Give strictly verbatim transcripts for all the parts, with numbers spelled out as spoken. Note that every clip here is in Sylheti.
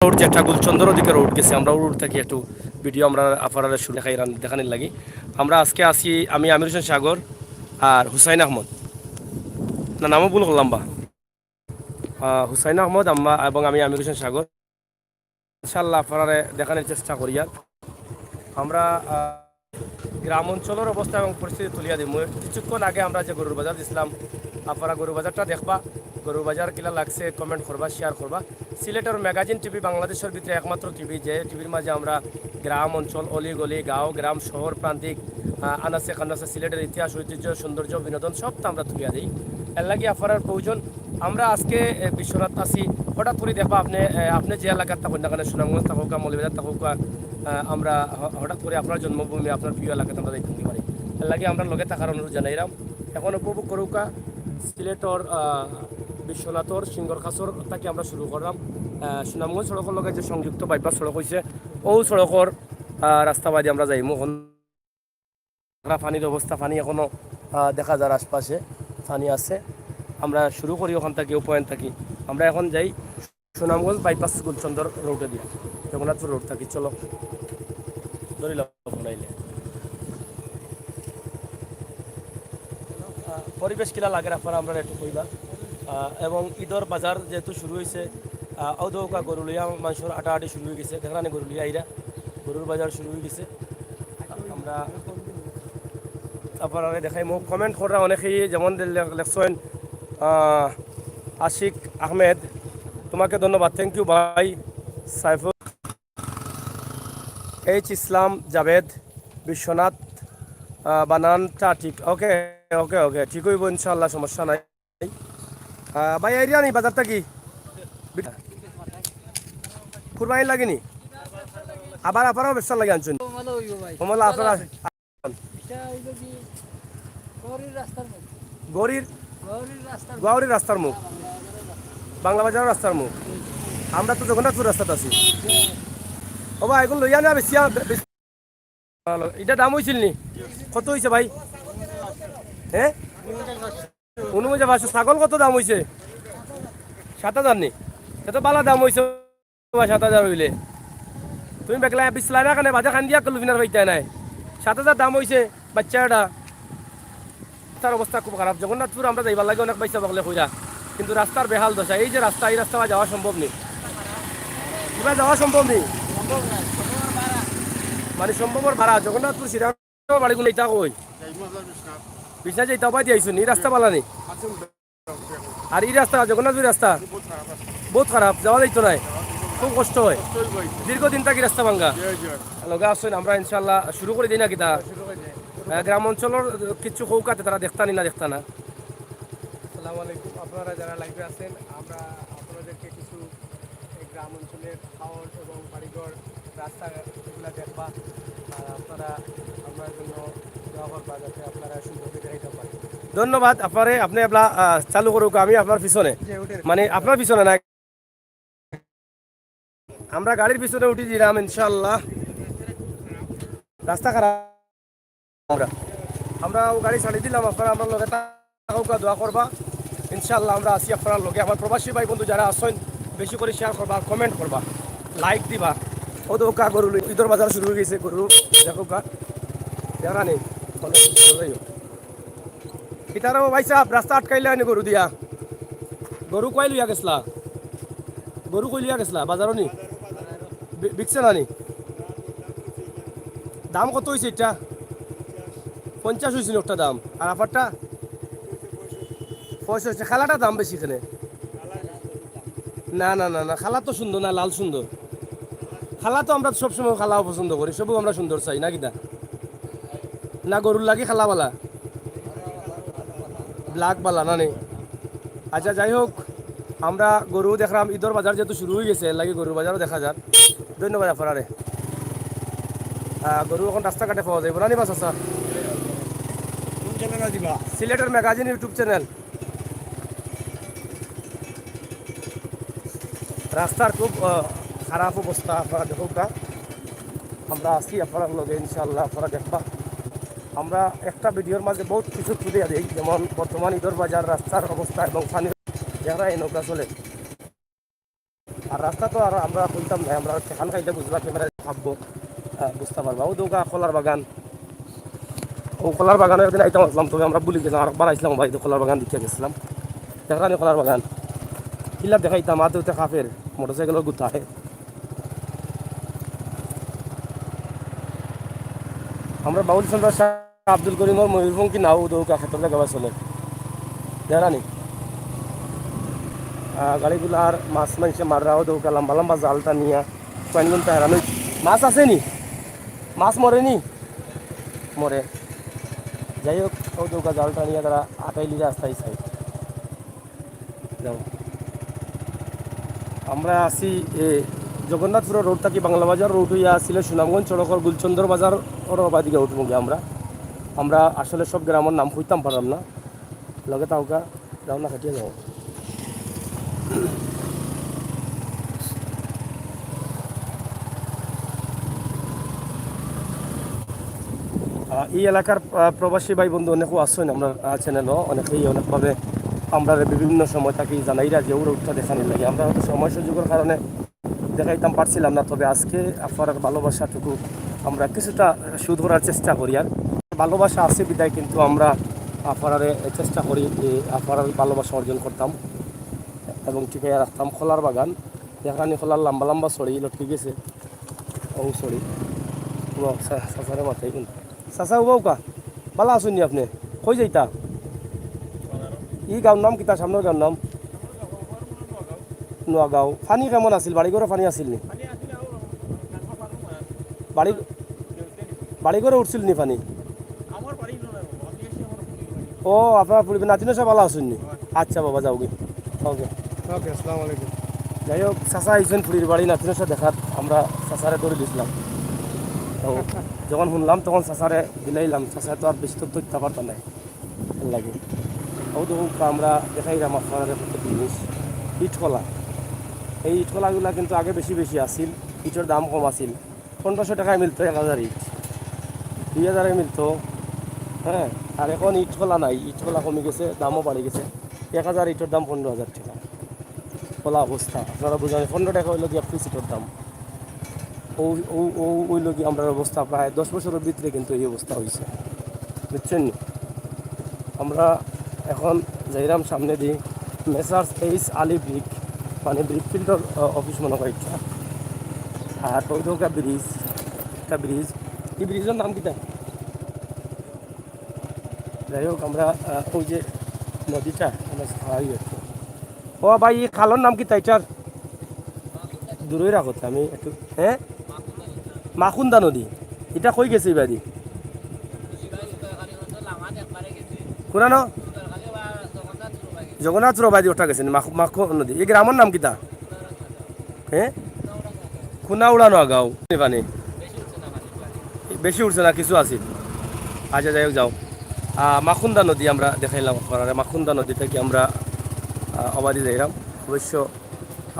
রোড যেটা গুলচন্দর ওদিকে রোড গেছে, আমরা রোড থাকি একটু ভিডিও আমরা আপনারারে শুরু দেখাই, দেখানির লাগি। আমরা আজকে আছি, আমি আমির হোসেন সাগর আর হুসাইন আহমদ, না নামও ভুল করলাম বা, আহ, হুসাইন আহমদ আম্মা এবং আমি আমির হোসেন সাগর। ইনশাআল্লাহ আপনারারে দেখানির চেষ্টা করি। আর আমরা, আহ, গ্রাম অঞ্চলর অবস্থা এবং পরিস্থিতি তুলিয়া দিমু। কিছুক্ষণ আগে আমরা যে গরুর বাজার দিছিলাম, আপনারা গরুর বাজারটা দেখবা, গরুর বাজার কিলা লাগছে, কমেন্ট করবা, শেয়ার করবা। সিলেটর ম্যাগাজিন টিভি বাংলাদেশর ভিতরে একমাত্র টিভি, যে টিভির মাঝে আমরা গ্রাম অঞ্চল, অলি গলি, গাঁও, গ্রাম, শহর, প্রান্তিক, আহ, আনাচে কানাচে সিলেটের ইতিহাস, ঐতিহ্য, সৌন্দর্য, বিনোদন সবটা আমরা তুলিয়া দেই। এর লাগি আপনারার প্রয়োজন। আমরা আজকে, এ, বিশ্বনাথ আছি, হঠাৎ করি দেখবা আপনে, এ, আপনে যে এলাকাত থাকইন না কেনে, সুনামগঞ্জ থাকউক্কা, মৌলভীবাজার থাকউক্কা, আহ, আমরা হ-, হঠাৎ করি আপনার জন্মভূমি, আপনার প্রিয় এলাকাত আমরা যাইতে পারি। এর লাগি আমরা লগে থাকার অনুরোধ জানাইরাম। এখন উপভোগ করউক্কা সিলেটর, আহ, বিশ্বনাথর সিংহর কাছর থাকি আমরা শুরু করলাম। আহ, সুনামগঞ্জ সড়কর লগে যে সংযুক্ত বাইপাস সড়ক অইছে, অউ সড়কর, আহ, রাস্তা বাদি আমরা যাইমু। এখন পানির অবস্থা, পানি এখনো, আহ, দেখা যার আশপাশে পানি আছে। আমরা শুরু করি ওখান থাকি, অউ পয়েন্ট থাকি। আমরা এখন যাই সুনামগঞ্জ বাইপাস গুলচন্দর রোডে দিয়া, জগন্নাথপুর রোড থাকি। চলো, ধরি লও ফোন আইলে। আহ, পরিবেশ কিলা লাগের আপনারা আমরারে একটু কইবা। আহ, এবং ঈদর বাজার যেহেতু শুরু অইছে, আহ, অউ দেখউক্কা গরু লইয়া মানষর আটাআটি শুরু অইগেছে, দেখরানি গরু লইয়া আইরা, গরুর বাজার শুরু অইগেছে। আমরা আপনারারে দেখাইমু, কমেন্ট কররা অনেকেই, যেমন লে-, লেখছইন, আহ, আশিক আহমেদ, তোমাকে ধন্যবাদ, থ্যাংক ইউ ভাই। সাইফুল এইচ ইসলাম জাভেদ, বিশ্বনাথ, আহ, বানানটা ঠিক। ওকে, ওকে, ওকে, ঠিক অইবো ইনশাআল্লাহ, সমস্যা নাই। আহ, ভাই, আইরা নি বাজার থাকি? কুরবানি লাগি নি? আবার আপনারাও ব্যবসার লাগি আনছইন? কমলা অইবো ভাই। কমলা আপনারা এটা অইলো কি? গৌরীর রাস্তার মুখ। গৌরীর? গৌরীর রাস্তার মুখ। গৌরীর রাস্তার মুখ। বাংলা বাজারর রাস্তার মুখ। আমরা তো জগন্নাথপুর রাস্তাত আছি। ও ভাই, এগুন লইয়া না বেশি, বেশি। ইটা দাম অইছিল নি? কত অইছে ভাই? হ্যাঁ? ঊনপঞ্চাশ পাঁচশো। ছাগল কত দাম অইছে? সাত হাজার নি? এত ভালা দাম অইছে। সাত হাজার অইলে তুমি বেকলা বিছলা না কেনে, বাদে কান্দিয়া করলু ফিনার পাইতায় নায়। সাত হাজার দাম অইছে বাচ্চা এটা। তার অবস্থা খুব খারাপ। জগন্নাথপুর আমরা যাইবার লাগি অনেক বাইসা বকলে কইরা, কিন্তু রাস্তার বেহাল দশা। এই যে রাস্তা, এই রাস্তা যাওয়া সম্ভব নি, কিবা যাওয়া সম্ভব নি, মানে সম্ভবর বারা। জগন্নাথপুর সিরাজ বাড়িগুলো এটা কই? বিছনা যে এটা উপায় দিয়ে আইসুন, এই রাস্তা ভালা নি। আর এই রাস্তা, জগন্নাথপুর রাস্তা বহুত খারাপ, যাওয়া যাইতো নায়, খুব কষ্ট হয়। দীর্ঘদিন থাকি রাস্তা ভাঙ্গা। লগে আসুন, আমরা ইনশাআল্লাহ শুরু করি দিই না কিতা? আহ, গ্রাম অঞ্চলর কিছু কউক্কা তে, তারা দেখতা নি না দেখতা না। আসসালামু আলাইকুম, আপনারা যারা লাইভে আছেন, আমরা আপনাদেরকে কিছু এই গ্রাম অঞ্চলের হাওর এবং বাড়িঘর, রাস্তা এগুলা দেখবা। আর আপনারা আমরার জন্য দোয়া করবা যাতে আপনারা সুন্দর করে যাইতে পারেন। ধন্যবাদ আপনারে, আপনে এবলা, আহ, চালু করউক্কা, আমি আপনার পিছনে। মানে আপনার পিছনে না, আমরা গাড়ির পিছনে উঠি দিলাম ইনশাআল্লাহ। রাস্তা খারাপ। আমরা, আমরা অউ গাড়ি ছাড়ি দিলাম, আপনারা আমরার লগে থাকউক্কা, দোয়া করবা। ইনশাআল্লাহ আমরা আছি আপনারার লগে। আমার প্রবাসী ভাই বন্ধু যারা আছইন, বেশি করি শেয়ার করবা, কমেন্ট করবা, লাইক দিবা। অউ দেখউক্কা গরু লই-, ঈদর বাজার শুরু অইগেছে, গরু দেখউক্কা, দেখা নেই। ইতারাও ভাই সাহেব রাস্তা আটকাইলা নি গরু দিয়া। গরু কই লইয়া গেছলা? গরু কই লইয়া গেছলা? বাজারো নি? বি-, বিকছে না নি? দাম কত অইছে এটা? পঞ্চাশ অইছে নি একটা দাম? আর আপারটা? পঁয়ষট্টি। কালাটা দাম বেশি কেনে? না, না, না, না, কালা তো সুন্দর না, লাল সুন্দর। কালা তো আমরা সবসময় কালাও পছন্দ করি, সবউ আমরা সুন্দর চাই, না কিতা? না গরুর লাগি কালা ভালা? ব্ল্যাক ভালা না নি? আচ্ছা, যাই হোক, আমরা গরু দেখরাম, ঈদর বাজার যেহেতু শুরু অইগেছে, এর লাগি গরুর বাজারও দেখা যার। ধন্যবাদ আপনারারে। আহ, গরু এখন রাস্তাঘাটে পাওয়া যাইবো না নি বা চাচা? কোন চ্যানেল দিবা? সিলেটের ম্যাগাজিন YouTube চ্যানেল। রাস্তার খুব, আহ, খারাপ অবস্থা, আপনারা দেখউক্কা। আমরা আছি আপনারার লগে, ইনশাআল্লাহ আপনারা দেখবা। আমরা একটা ভিডিওর মাঝে বহুত কিছু তুলিয়া দেই, যেমন বর্তমান ঈদর বাজার, রাস্তার অবস্থা এবং পানি, যারা এই নৌকা চলে। আর রাস্তা তো আর আমরা কইতাম না, আমরা সেখান খাইতে বুঝবা, ক্যামেরা ভাববো, আহ, বুঝতে পারবা। ও দৌকা কলার বাগান, ও কলার বাগানের দিন আইতাম আসলাম, তবে আমরা ভুলে গেছিলাম, আরেকবার আইছিলাম ভাই, তো কলার বাগান দেখিয়া গেছিলাম। দেখানি কলার বাগান, কিলা দেখাইতাম, হাতে উঠে কাফের, মোটরসাইকেলের গুতা। আমরা বাউল সম্রাট শাহ আব্দুল করিমর ময়ূরপঙ্খী নাও দৌকা খেতর জাগা চলে। জানানি? আহ, গাড়িগুলার মাছ মাংসে মাররাও দৌকা লম্বা লম্বা জাল টানিয়া। কয়েন গুনতে হেরান হই। মাছ আছেনি? মাছ মরেনি? মরে। যাই হোক, ও দৌকা জাল টানিয়া তারা আটাইলি রাস্তায় সাইড। যাও। আমরা আছি এ, জগন্নাথপুর রোড থাকি বাংলা বাজার রোড হইয়া আসলে সুনামগঞ্জ সড়কর গুলচন্দর বাজার ওর বাদিকে উঠবো গিয়া আমরা। আমরা আসলে সব গ্রামের নাম কইতাম পারলাম না, লগে তাওকা যাও না কাটিয়ে যাও। আহ, এই এলাকার, আহ, প্রবাসী ভাই বন্ধু অনেকেও আছেন আমরা, আহ, চ্যানেলও অনেকেই অনেকভাবে আমরা বিভিন্ন সময় থাকি জানাইরা যে ওর উঠটা দেখানির লাগে। আমরা হয়তো সময় সুযোগের কারণে দেখাইতাম পারছিলাম না, তবে আজকে আপনার ভালোবাসাটুকু আমরা কিছুটা শোধ করার চেষ্টা করি। আর ভালোবাসা আছে বিদায় কিন্তু আমরা আপনারে চেষ্টা করি যে আপনার ভালোবাসা অর্জন করতাম এবং টিকাইয়া রাখতাম। খোলার বাগান দেখানি, খোলার লম্বা লম্বা ছড়ি লটকি গেছে। ও ছড়ি। ও সা-, সাসারে মাথায় কিন্তু। সাসা উবাউকা, ভালা আছইন নি আপনি? কই যাইতা? ই গাঁওর নাম কিতা? সামনের গাঁওর নাম? নোয়াগাঁও। পানি কেমন আছিল? বাড়ি ঘরো পানি আছিল নি? বাড়ি, বাড়ি ঘরো উঠছিল নি পানি? ও, আপনার পরিবার নাতিন সব ভালা আছইন নি? আচ্ছা বাবা, যাওগি। ওকে। ওকে, আসসালামু আলাইকুম। যাই হোক, চাচা আইছেন ফুরির বাড়ি নাতিন সব দেখাত, আমরা চাচারে ধরে দিছিলাম। তো যখন শুনলাম তখন চাচারে দিলাইলাম, চাচা তো আর বেশি তো ধরতে পারতাম না। লাগে। ও তো আমরা দেখাইলাম আপনারা কত জিনিস। ইটকলা, এই ইটকলাগুলা কিন্তু আগে বেশি বেশি আছিল, ইটর দাম কম আছিল। পনেরোশো টাকায় মিলতো এক হাজার ইট, দুই হাজারে মিলতো। হ্যাঁ, আর এখন ইটকলা নাই, ইটকলা কমে গেছে, দামও বাড়ি গেছে। এক হাজার ইটর দাম পনেরো হাজার টাকা। খোলা অবস্থা, আপনারা বুঝেন, পনেরো টাকা হইলো গিয়া পিস ইটর দাম। ও, ও, ও, ওই লোকই আমরার অবস্থা প্রায় দশ বছরের ভিতরে কিন্তু এই অবস্থা হইছে, বুঝছেন নি? আমরা এখন যাইরাম সামনে দি মেসার্স এইচ আলী ব্রিক, মানে ব্রিক ফিল্ডর, আহ, অফিস মনে হয় একটা। আর ওই তো একটা ব্রিজ, একটা ব্রিজ, এই ব্রিজের নাম কিতা? যাই হোক, আমরা, আহ, ওই যে নদীটা, আমরা খাওয়াই আর কি। ও ভাই, এই খালর নাম কিতা ইটার? দূরই রাখো তো, আমি একটু, হ্যাঁ? মাকুন্দা নদী। ইটা কই গেছে ইবাদি? কোনানো? জগন্নাথ রোবাদি ওটা গেছে নি, মাকু-, মাকু নদী। এই গ্রামর নাম কিতা? হ্যাঁ? খুনা উড়ানো আগাও। পানি বেশি উঠছে না, কিছু আছে। আচ্ছা, যাই হোক, যাও। আহ, মাকুন্দা নদী আমরা দেখাইলাম আপনারারে। মাকুন্দা নদী থাকি আমরা, আহ, অবাদি যাইলাম। অবশ্য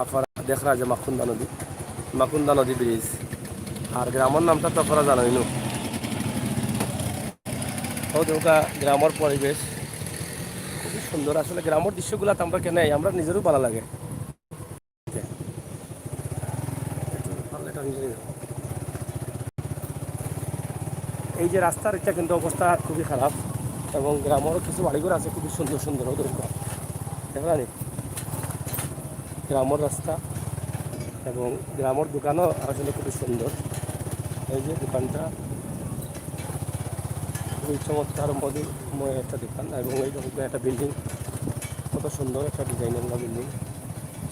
আপনারা দেখরা যে মাকুন্দা নদী, মাকুন্দা নদী ব্রিজ। আর গ্রামর নামটা তো আপনারা জানেন নু। ও দৌকা গ্রামর পরিবেশ খুবই সুন্দর। আসলে গ্রামর দৃশ্যগুলা তো আমরা কেনে, আমরা নিজেরও ভালা লাগে। এই যে রাস্তার এটা কিন্তু অবস্থা খুবই খারাপ এবং গ্রামরও কিছু বাড়িঘর আছে খুবই সুন্দর সুন্দর, ওদের ঘর। দেখলা নি? গ্রামর রাস্তা এবং গ্রামর দোকানও আসলে খুবই সুন্দর। এই যে দোকানটা খুবই চমৎকার মধুময় একটা দোকান এবং এই দেখো একটা বিল্ডিং, কত সুন্দর একটা ডিজাইনের বিল্ডিং।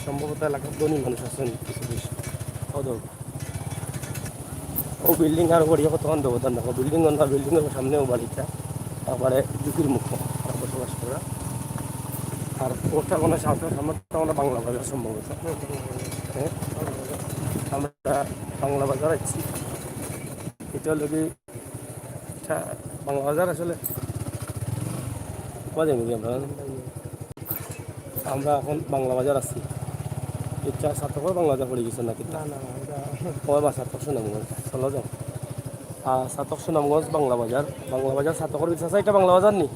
সম্ভবত এলাকার ধনী মানুষ আছেন কিছু বেশি। ও দেখো। ও বিল্ডিং আর বাড়ি কতখান দেবো, তার দেখো, বিল্ডিং না, বিল্ডিংর সামনেও বাড়িটা, তারপরে ঝুঁকির মুখ, তারা বসবাস করা। আর ওটা মানে সামনে, সামনেটা মানে বাংলা বাজার সম্ভবত। হ্যাঁ, আমরা বাংলা বাজার আছি। এটা হলো কি, এটা বাংলা বাজার আসলে। কোথায় যাবেন কি আপনারা? আমরা এখন বাংলা বাজার আছি। এটা সাতকর বাংলা বাজার পড়ে গেছে নাকি? না, না, না, এটা ও বাবা, সাতক সুনামগঞ্জ, চলো যাও। আর সাতক সুনামগঞ্জ বাংলা বাজার, বাংলা বাজার সাতকর ভিতরে আছে, এটা বাংলা বাজার নি?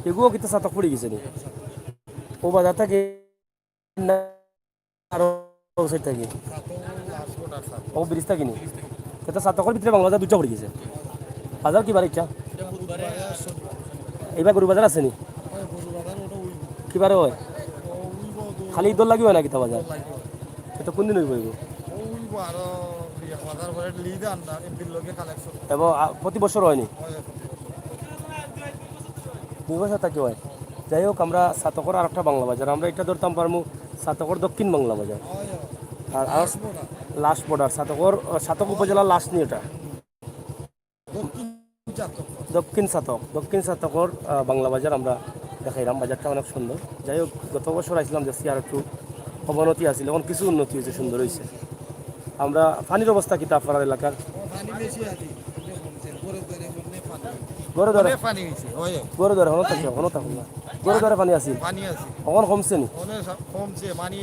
এগুলো কিন্তু সাতক পড়ে গেছে নি? ও বাজার থেকে না, আরো কোন সাইড থাকি? ও ব্রিজ থাকি নি? এটা সাতকর ভিতরে বাংলা বাজার দুইটা পড়ি গেছে। বাজার কি বারে ইচ্ছা? এইবার গরু বাজার আছে নি? কি বারে হয়? খালি ইদর লাগি হয় না কিতা বাজার? এটা কোন দিন অইব, অইব? এবং, আ, প্রতি বছর হয় নি? দুই বছর থাকি হয়। যাই হোক, আমরা সাতকর আর একটা বাংলা বাজার, আমরা এটা ধরতাম পারমু সাতকর দক্ষিণ বাংলা বাজার। আর, আর লাস্ট বর্ডার সাতকর, সাতক উপজেলা লাস্ট নি এটা। দক্ষিণ সাতক, দক্ষিণ সাতকর, আহ, বাংলা বাজার আমরা দেখাইলাম। বাজারটা অনেক সুন্দর। যাই হোক, গত বছর আইছিলাম, দেখছি আর একটু অবনতি আছিল, এখন কিছু উন্নতি হয়েছে, সুন্দর হয়েছে। আমরা পানির অবস্থা কিতা আপনার এলাকার? পানি বেশি আছে, কমছে, গরু ধরে, গরু ধরে। গরু ধরে? অনেক পানি হয়েছে, হয়। গরু ধরে, হনো থাকে, হনো থাকে না। গরু ধরে পানি আছে? পানি আছে। এখন কমছে নি? অনেক সা-, কমছে, মানে,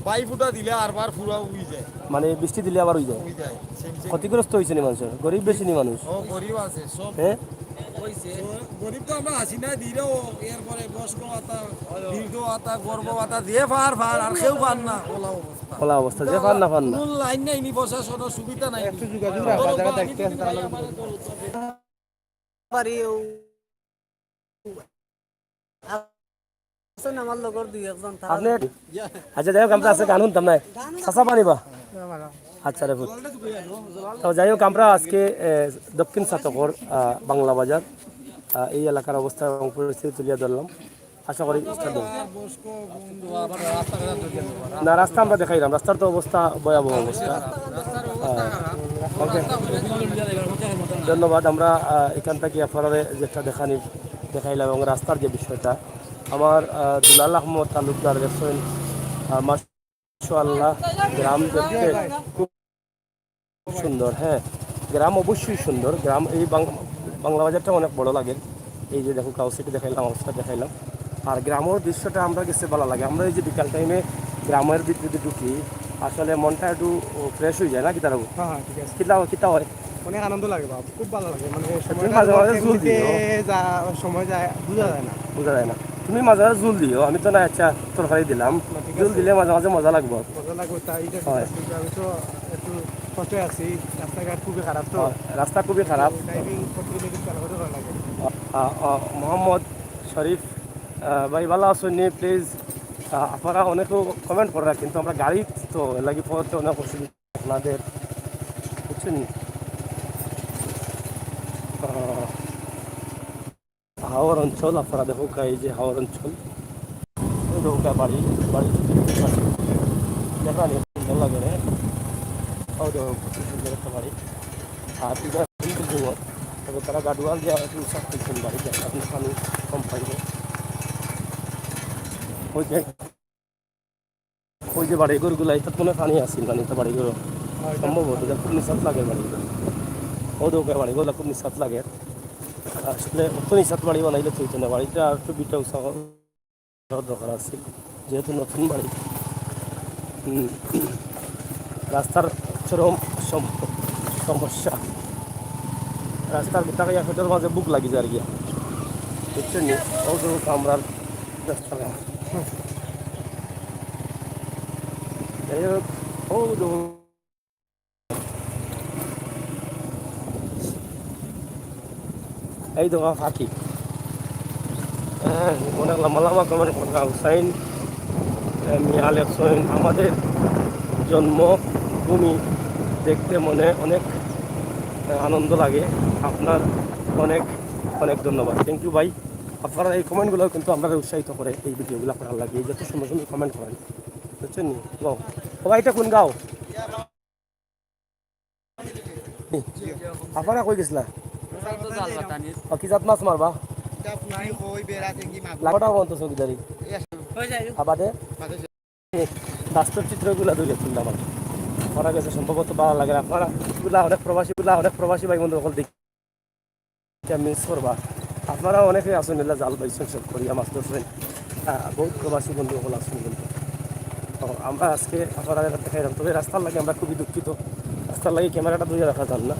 পাইপ ফুটা দিলে আরবার পুরা উই যায়। মানে, বৃষ্টি দিলে আবার উই যায়? উই যায়, সেম, সেম। ক্ষতিগ্রস্ত হয়েছে নি মানুষের? গরিব বেশি নি মানুষ? ও, গরিব আছে, সব। হ্যাঁ? গরিব তো আমরা আছি না, দিলেও এরপরে বয়স্ক ভাতা, বৃদ্ধ ভাতা, গর্ভ ভাতা, যে পার পার, আর কেউ পার না, ওলা অবস্থা। ওলা অবস্থা, যে পার না, পার না। কোনো লাইন নাই নি, প্রশাসনের সুবিধা নাই নি। একটু যোগাযোগ রাখবা, যারা দেখতে আসে, তারা লোক বাড়ি ও আছেন আমার লগর দুই একজন, তারা আপনি? আচ্ছা, যাই হোক, আমরা আজকে গান শুনতাম না। চাচা পানি বা? আচ্ছা রে পুত। তো যাই হোক, আমরা আজকে, এ, দক্ষিণ সাতকর, আ, বাংলা বাজার, আ, এই এলাকার অবস্থা এবং পরিস্থিতি তুলিয়া ধরলাম। আশা করি বুঝতে পারবেন। না, রাস্তা আমরা দেখাইলাম, রাস্তার তো অবস্থা ভয়াবহ অবস্থা। হ্যাঁ, ওকে। ধন্যবাদ। আমরা, আহ, এখান থেকে আপনারা যেটা দেখানি, দেখাইলাম এবং রাস্তার যে বিষয়টা, আমার, আহ, দুলাল আহমদ তালুকদার দেখছেন, আহ, মাশাআল্লাহ, গ্রাম দেখতে খুব সুন্দর। হ্যাঁ, গ্রাম অবশ্যই সুন্দর। গ্রাম, এই বাং-, বাংলা বাজারটা অনেক বড় লাগে। এই যে দেখো, কাউ সিটি দেখাইলাম, অবস্থা দেখাইলাম। আর গ্রামের দৃশ্যটা আমরা গেছে ভালো লাগে। আমরা এই যে বিকাল টাইমে গ্রামের ভিতরে যদি ঢুকি, আসলে মনটা একটু ফ্রেশ হয়ে যায় না, কিতা রকম? হ্যাঁ, হ্যাঁ, ঠিক আছে। কিতা, কিতা হয়? অনেক আনন্দ লাগে বাবা, খুব ভালো লাগে। মানে, তুমি সময়টা মাঝে মাঝে জল এমনিতে দিও। যা সময় যায়, বোঝা যায় না। বোঝা যায় না। তুমি মাঝে মাঝে জল দিও, আমি তো না, আচ্ছা, তরকারি দিলাম। না, ঠিক জল আছে। দিলে মাঝে মাঝে মজা লাগবো। মজা লাগবো, তাই এটা ঠিক হয়। আছে, কিন্তু আমি তো একটু কষ্টে আছি, রাস্তাঘাট খুবই খারাপ তো। হয়, রাস্তা খুবই খারাপ। ড্রাইভিং করতে গেলে কিন্তু ভালো করে করা লাগে। আ, আ, মোহাম্মদ শরীফ, আ, ভাই ভালো আছেন নি? প্লিজ, আ, আপনারা অনেকে কমেন্ট করা, কিন্তু আমরা গাড়ি তো এর লাগি পৌঁছতে অনেক অসুবিধা আপনাদের, বুঝছেন নি? আ, হাওর অঞ্চল, আপনারা দেখো, এই যে হাওর অঞ্চল, ওই দেখো, বাড়ি, বাড়ি, দেখা নেই, সুন্দর লাগে রে। ওই দেখো, কত সুন্দর একটা বাড়ি। আর এটা হিন্দু যুবক, তবে তারা গাডওয়াল দিয়ে একটু উঁচা করছেন বাড়ি, যাতে আপনি পানি কম পাইবে। ওই যে ওই যে বাড়িঘরগুলা, এটা মনে হয় পানি আছিল, মানে, এটা বাড়িঘর। হ্যাঁ, এটা সম্ভবত, এটা খুব নিচাত লাগে বাড়িঘর। ও দেখো, বাড়িঘরগুলা খুব নিচাত লাগে। আসলে অত নিচাত বাড়ি বানাইলে চলতো না, বাড়িটা আর একটু ভিতটা উঁচা করার দরকার আছে, যেহেতু নতুন বাড়ি। হুম। রাস্তার চরম সম-, সমস্যা। রাস্তার ভিতরে ইয়া, পেটের মাঝে ভুক লাগি যায় আর কি। বুঝছেন নি? ও দেখো, আমরা রাস্তা। যাই হোক, ও দেখো। এই দেখো পাখি। হ্যাঁ, অনেক লম্বা লম্বা কমেন্ট করলাম। হুসাইন, আহ, মিয়া লেখছেন, আমাদের জন্মভূমি দেখতে মনে অনেক, আহ, আনন্দ লাগে। আপনার অনেক, অনেক ধন্যবাদ। থ্যাংক ইউ ভাই। আপনারা এই কমেন্টগুলো কিন্তু আমরা উৎসাহিত করে এই ভিডিওগুলো করার লাগে। যত সুন্দর সুন্দর কমেন্ট করেন, বুঝছেন নি? ও ভাই, এটা কোন গাঁও? আপনারা কই গেছিলা? ও, কি জাত মাছ মারবা? লাকড়া বন্ধ চৌকিদারি। আবাদে? বাস্তব চিত্রগুলো তুলে তুললাম আমি। ওরা গেছে সম্ভবত ভালো লাগে না। আপনারা গুলা অনেক প্রবাসী, গুলা অনেক প্রবাসী ভাই বন্ধু সকল দেখি। এটা মিস করবা। আপনারা অনেকে আছেন, এলা জাল বাইছেন, সব করিয়া মাছ ধরছেন। আহ, বহুত প্রবাসী বন্ধু সকল আছেন কিন্তু। তো আমরা আজকে আপনারা দেখাইলাম, তবে রাস্তার লাগি আমরা খুবই দুঃখিত। রাস্তার লাগি ক্যামেরাটা ধরে রাখা যান না।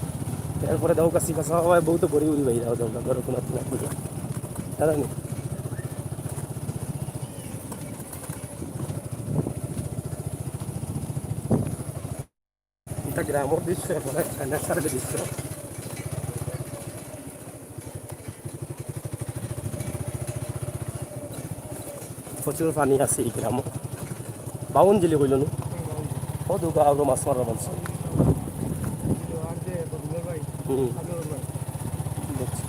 এরপরে দেখো কাছি কাছা হওয়ায় বহুত বড়ি উড়ি বাইরে হতে আমরা ধরো কোনো কোনো পুজো। জানেন? একটা গ্রামর দৃশ্য, এখন একটা natural দৃশ্য। প্রচুর পানি আছে এই গ্রামো। বাউন জিলি কইল নু? ও দুগা আরো মাছ মারা মানছে। হুম। বুঝছি।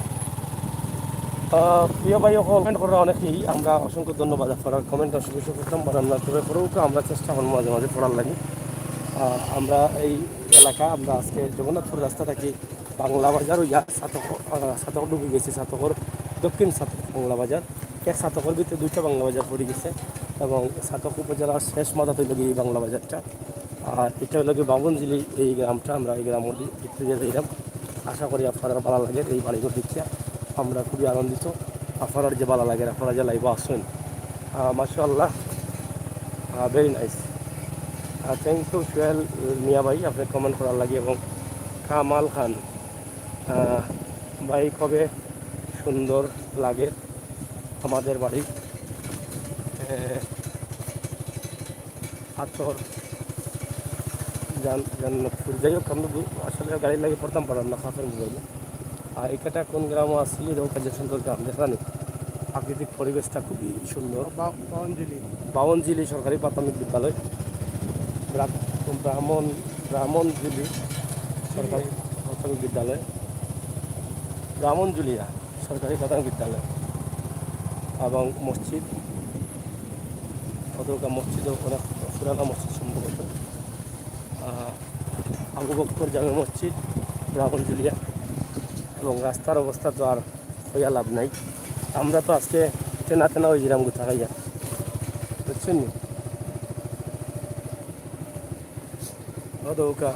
আহ, প্রিয় ভাই অকল, comment করা অনেকেই, আমরা অসংখ্য ধন্যবাদ আপনারা comment অসংখ্য করতাম পারেন না, তবে পরেও আমরা চেষ্টা করবো মাঝে মাঝে পড়ার লাগি। আহ, আমরা এই এলাকা, আমরা আজকে জগন্নাথপুর রাস্তা থাকি বাংলা বাজার ওই সাতক, আহ, সাতক ঢুকি গেছি, সাতকর দক্ষিণ সাতক বাংলা বাজার। এক সাতকর ভিতরে দুইটা বাংলা বাজার পড়ি গেছে এবং সাতক উপজেলার শেষ মাথা তৈরি এই বাংলা বাজারটা। আর এটা হলো কি বামনজুলি এই গ্রামটা, আমরা এই গ্রাম মধ্যে ঘুরতে যেতে এলাম। আশা করি আপনারা ভালো লাগে এই বাড়িঘর দেখিয়া, আমরা খুবই আনন্দিত। আপনারা যে ভালো লাগে, আপনারা যে live-ও আসেন, আহ, মাশাআল্লাহ, আহ, very nice। Ah, thank you Sohel মিয়া ভাই, আপনি comment করার লাগি এবং কামাল খান, আহ, ভাই, খুবই সুন্দর লাগে আমাদের বাড়ি। আহ, আতর জান-, জান্নাতপুর। যাই হোক, আমরা বু-, আসলে গাড়ি লাগি পড়তাম পারলাম না, খাপের মোবাইলে। আর এটা কোন গ্রামও আসলে এরকম কাজের সুন্দর গ্রাম, দেখলাম। প্রাকৃতিক পরিবেশটা খুবই সুন্দর। বা-, বাউনজুলি। বাউনজুলি সরকারি প্রাথমিক বিদ্যালয়, ব্রা-, ব্রাহ্মণ, ব্রাহ্মণজুলি সরকারি প্রাথমিক বিদ্যালয়, ব্রাহ্মণজুলিয়া সরকারি প্রাথমিক বিদ্যালয় এবং মসজিদ, অতটা মসজিদও অনেক পুরানো মসজিদ সম্ভবত। আহ, আবু বক্কর জামে মসজিদ, ব্রাহ্মণজুলিয়া, এবং রাস্তার অবস্থা তো আর কইয়া লাভ নাই। আমরা তো আজকে তেনা তেনা ওই জিরাম গুতা খাইয়া, বুঝছেন নি? ও দৌকা,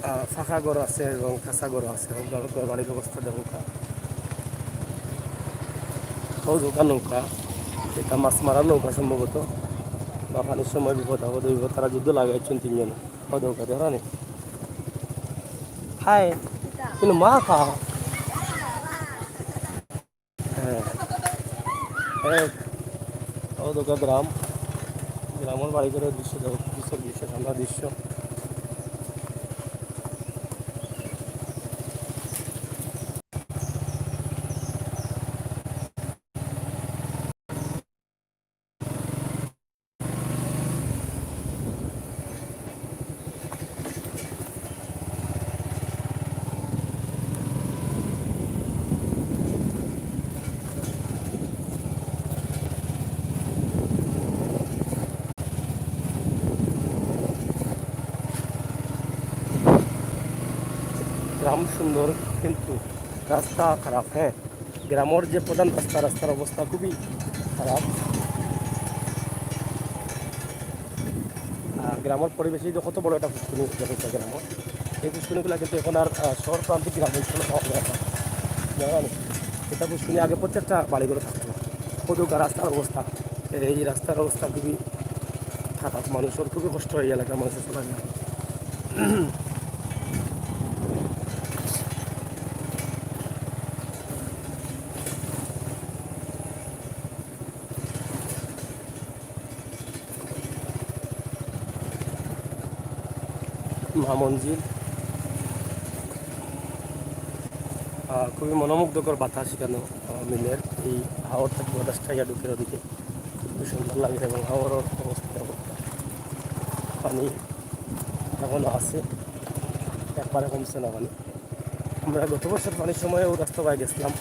আহ, ফাঁকা ঘর আছে এবং কাঁচা ঘর আছে। ও ঘর, ঘর বাড়ির অবস্থা দেখো কা। ও দৌকা নৌকা, এটা মাছ মারার নৌকা সম্ভবত, বা পানির সময় বিপদ আপদ হইব। তারা যুদ্ধ লাগাইছেন তিনজন। ও দৌকা, দেখো নি? হাই, কিন্তু মা খা। হ্যাঁ। এক, ও দৌকা গ্রাম, গ্রামর বাড়ি ঘরের দৃশ্য দেখো, কিসের দৃশ্য, ঠান্ডা দৃশ্য। গ্রাম সুন্দর, কিন্তু রাস্তা খারাপ। হ্যাঁ, গ্রামর যে প্রধান রাস্তা, রাস্তার অবস্থা খুবই খারাপ। আর গ্রামর পরিবেশে যে কত বড় একটা পুষ্করিণী, দেখো একটা গ্রাম, এই পুষ্করিণীগুলো কিন্তু এখন আর, আহ, শহর প্রান্তিক গ্রাম অঞ্চলে পাওয়া যায় না। জানো? এটা পুষ্করিণী আগে প্রত্যেকটা বাড়ি ঘরে থাকতো। কত রাস্তার অবস্থা, এই রাস্তার অবস্থা খুবই খারাপ, মানুষের খুবই কষ্ট হয়, এলাকার মানুষের চলাফেরা। মা মঞ্জিল, আহ, খুবই মনোমুগ্ধকর বাতাস এখানে, আহ, মিলের এই হাওর থেকে বাতাসটা ইয়া ঢুকের ওদিকে, খুবই সুন্দর লাগে এবং হাওরের অবস্থা দেখো, পানি এখনো আছে, একবারে কমছে না পানি। আমরা গত বছর পানির সময় ও রাস্তা বায় গেছিলাম,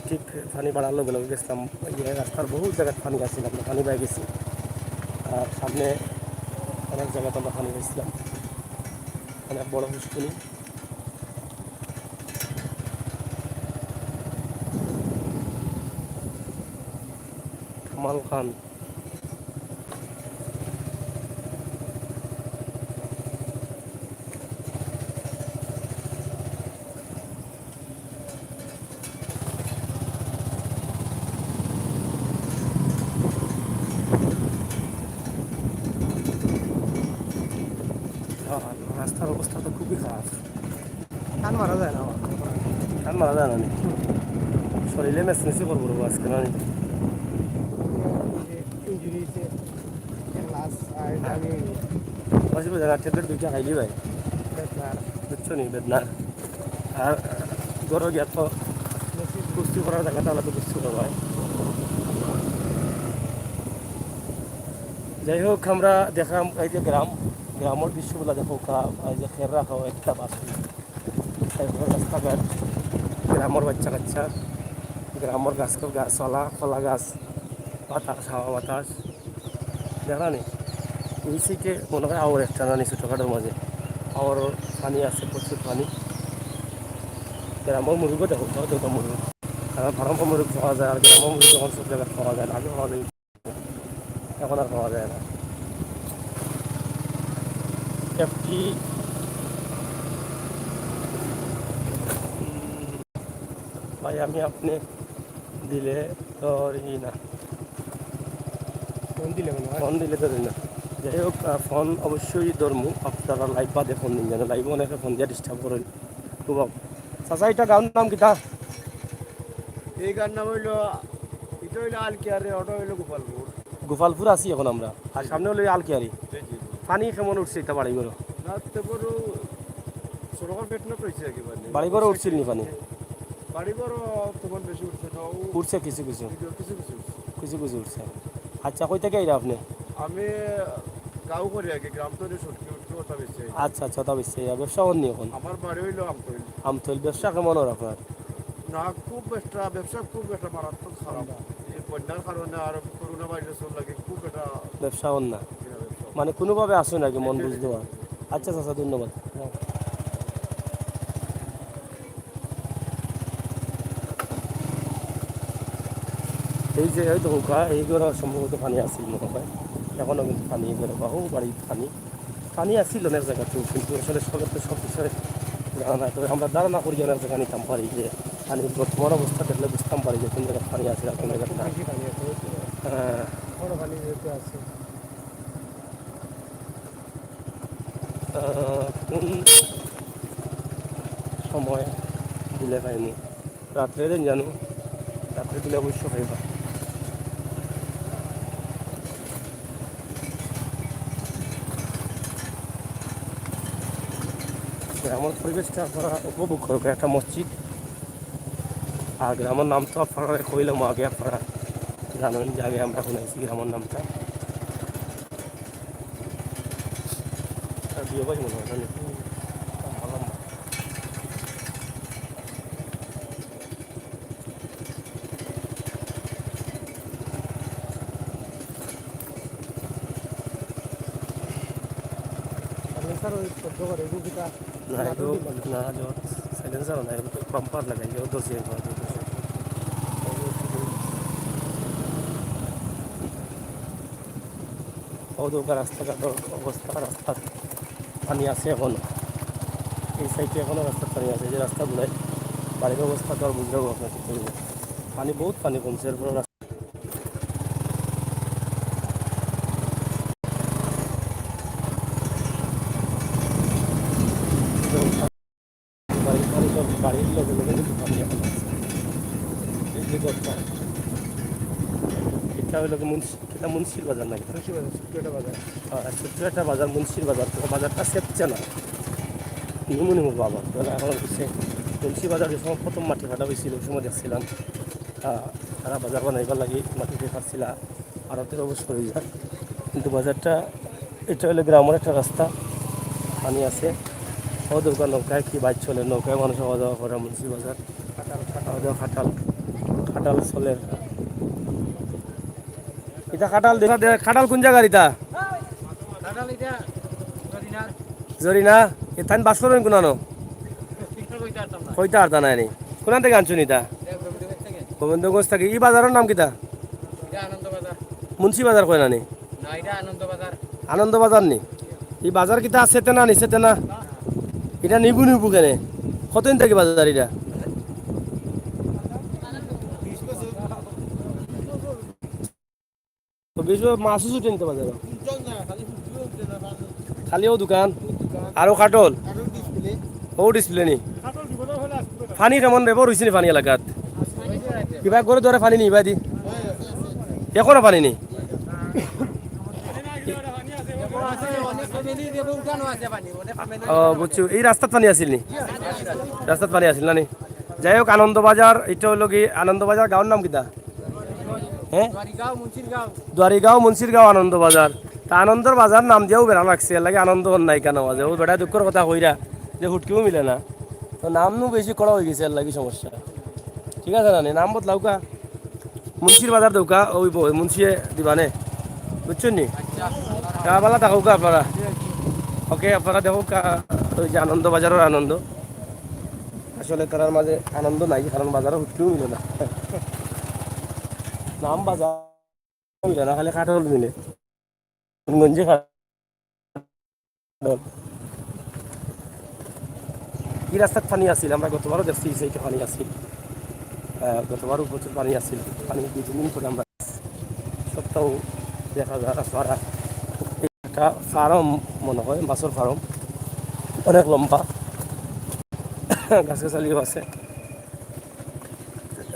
ঠিক পানি বাড়ার লগে লগে গেছিলাম, ওই যে রাস্তার বহুত জায়গায় পানি আছিল, আমরা পানি বায় গেছি। আর সামনে অনেক জায়গাতে আমরা পানি গেছিলাম, অনেক বড় পুষ্করিণী। কামাল খান। রাস্তার অবস্থা তো খুবই খারাপ। কান মারা যায় না আমার। কান মারা যায় না নি? শরীরে মেসমেসি করবো রে আজকে, না নি? ইঞ্জুরি হয়েছে, গ্লাস আর আমি অসুবিধা না, ট্যাবলেট দুইটা খাইলি ভাই। বুঝছো নি, বেদনা। আর ঘরো গিয়া তো কুস্তি করার জাগা, তাহলে তো কুস্তি করবায়। যাই হোক, আমরা দেখলাম এই যে গ্রাম, গ্রামর দৃশ্যগুলা দেখো, কা-, এই যে খের রাখা একটা বাস, তারপরে রাস্তাঘাট, গ্রামর বাচ্চা কাচ্চা, গ্রামর গাছ, গাছপালা, কলা গাছ, বাতাস, হাওয়া বাতাস, দেখলা নি? এই সাইডে মনে হয় আওর একটা নানি ছোটখাটোর মাঝে আওর পানি আছে, প্রচুর পানি। গ্রামর মুরগও দেখো, তাও দেখো মুরগ। কারণ ফার্মর মুরগ পাওয়া যায়, আর গ্রামর মুরগ যখন সব জায়গায় পাওয়া যায় না, আগে পাওয়া যায়, এখন আর পাওয়া যায় না। একটি ভাই, আমি আপনি দিলে ধরি না। ফোন দিলে মনে হয়। ফোন দিলে ধরি না। যাই হোক, আহ, ফোন অবশ্যই ধরমু। আপনারা লাইভ বাদে ফোন দিন, যেন লাইভে অনেকে ফোন দিয়া ডিস্টার্ব করেন। খুব অব-, চাচা, এটা গাঁওর নাম কিতা? এই গাঁওর নাম হইলো, এটা হইলো আলকিয়ারি, ওটা হইলো গোপালপুর। গোপালপুর আছি এখন আমরা, আর সামনে হইলো এই আলকিয়ারি। জি, জি, জি। পানি কেমন উঠছে এটা বাড়ি ঘরো? না, তো বড় সড়কর পেট না তো হইছে একেবারে। বাড়ি ঘরো উঠছিল নি পানি? বাড়ি ঘরো তেমন বেশি উঠছে না, ও উঠছে কিছু কিছু। কিছু কিছু উঠছে। কিছু কিছু উঠছে। আচ্ছা, কই থাকি আইরা আপনি? আমি গাঁও করি আগে, গ্রাম তো হইলো সটকি উঠছে, ওটা বেশি। আচ্ছা, আচ্ছা, ওটা বেশি। আর ব্যবসা করনি এখন? আমার বাড়ি হইলো আমতৈল। আমতৈল, ব্যবসা কেমন ওর আপনার? না, খুব একটা, ব্যবসা খুব একটা মারাত্মক খারাপ। এই বন্যার কারণে আর করোনা ভাইরাসের লাগি খুব একটা ব্যবসা অন না। কিনা ব্যবসা। মানে কোনোভাবে আসে নাকি মন বুঝতে পার? আচ্ছা, চাচা, ধন্যবাদ। এই যে, এই তো নৌকা, এই ঘরো সম্ভবত পানি আছিল মনে হয়, এখনো কিন্তু পানি, এই ঘরো বাহু বাড়ি পানি। পানি আছিল অনেক জায়গাতে, কিন্তু আসলে সবার তো সব বিষয়ে জানা নাই। তবে আমরা ধারণা করি যে অনেক জায়গা নিতাম পারি যে পানির বর্তমান অবস্থা দেখলে বুঝতাম পারি যে কোন জায়গায় পানি আছে আর কোন জায়গায় না। বেশি পানি আছে, বুঝছো? হ্যাঁ। বড় পানি যেহেতু আছে। আহ, কোন সময় দিলে পাইনি? রাত্রে দিন জানো, রাত্রে দিলে অবশ্য পাইবা। গ্রামর পরিবেশটা আপনারা উপভোগ করবেন, একটা মসজিদ। আর গ্রামর নাম তো আপনারা কইলাম আগে, আপনারা জানেন যে আগে আমরা শুনাইছি গ্রামর নামটা। আর বিয়ে ভাই মনে হয়, জানি। লম্বা লম্বা। Silencer ওই শব্দ করে, এগুলো কিতা? না, এগুলো না, না, silencer না, এগুলো bumper লাগাই, এগুলো দোষী একবার, দোষী। ও দোকান রাস্তাঘাটর অবস্থা, রাস্তাত পানি আছে এখনো। এই সাইডে এখনো রাস্তাত পানি আছে, এই যে রাস্তাগুলাই বাড়ির অবস্থা তো আর বুঝলেও আপনার কি করবো। পানি, বহুত পানি কমছে, এরপরে রাস্তা বাড়ির, বাড়ির, বাড়ির লগে লগে কিন্তু পানি এখন আছে। এই যে দরকার। এটা হইলো কি মুন্সি-, এটা মুন্সির বাজার নাকি? মুন্সির বাজার, ছোট্ট একটা বাজার। হ্যাঁ, ছোট্ট একটা বাজার, মুন্সির বাজার। তো বাজারটা সেচ্ছে না। নিমু নিমু বাবা। তাহলে এখন হচ্ছে মুন্সি বাজার যে সময় প্রথম মাটি ফাটা হয়েছিল, ওই সময় দেখছিলাম, আহ, তারা বাজার বানাইবার লাগি মাটি দিয়ে ফাটছিলা। আড়তে অবশ্য হয়ে যায়। কিন্তু বাজারটা, এটা হলো গ্রামের একটা রাস্তা, পানি আছে। ও দোকান নৌকায় কি বাইক চলে, নৌকায় মানুষ আওয়া যাওয়া করে মুন্সি বাজার। আওয়া যাওয়া খাটাল, খাটাল চলে। এটা খাটাল দেখা দে, খাটাল কোন জায়গার এটা? খাটাল এটা জরিনা। জরিনা, এ তাইন বাস করবেন কোনানো? এটা কইতে পারতাম না। কইতে পারতা না নি? কোনান থেকে আনছুন এটা? এটা গোবিন্দগঞ্জ থেকে। গোবিন্দগঞ্জ থেকে। এই বাজারের নাম কিতা? এটা আনন্দ বাজার। মুন্সি বাজার কয় না নি? না, এটা আনন্দ বাজার। আনন্দ বাজার নি? এই বাজার কিতা আছে তে না নিচে তে না? এটা নিবু নিবু কেনে? কতদিন থেকে বাজার এটা? তো বেশি মাছও ছুটে নিতে বাজার। খালি ও দোকান? আরো কাটল? ও ডিসপ্লে নি? পানি কেমন রে? বড় হইছে নি পানি এলাকাত? কিবা করে ধরে পানি নি ভাই দি? এখনো পানি নি? ও, বুঝছি। এই রাস্তাত পানি আছিল নি? রাস্তাত পানি আছিল না নি? যাই হোক, আনন্দবাজার, এটা হইলো কি আনন্দবাজার গাঁওর নাম কিতা? হ্যাঁ, দুয়ারিগাঁও, মুন্সিরগাঁও, আনন্দবাজার। তা আনন্দর বাজার নাম দিয়াও বেড়া লাগছে, এর লাগি আনন্দ হন নাই কেন মাঝে? ও বেটা দুঃখর কথা কইরা যে হুটকিও মিলে না, তো নাম নু বেশি করা হয়ে গেছে, এর লাগি সমস্যা। ঠিক আছে না নি? নাম বদলাউকা। মুন্সির বাজার দৌকা, ওই বই, মুন্সিয়ে দিবা নে। বুঝছইন নি? তা বালা থাকউকা আপনারা। ওকে, আপনারা দেখউকা, ওই যে আনন্দ বাজারর আনন্দ। আসলে তারার মাঝে আনন্দ নাই, কারণ বাজারো হুটকিও মিলে না। নাম বাজার মিলে না, খালি কাঠল মিলে। গঞ্জে খালি। এই রাস্তাত পানি আছিল, আমরা গতবারও দেখছি, এই সাইডে পানি আছিল। আহ, গতবারও প্রচুর পানি আছিল। পানি দুই তিন দিন পরে আমরা সপ্তাহ দেখা যায়, আর একটা ফার্ম মনে হয়, মাছের ফার্ম, অনেক লম্বা, গাছগাছালিও আছে।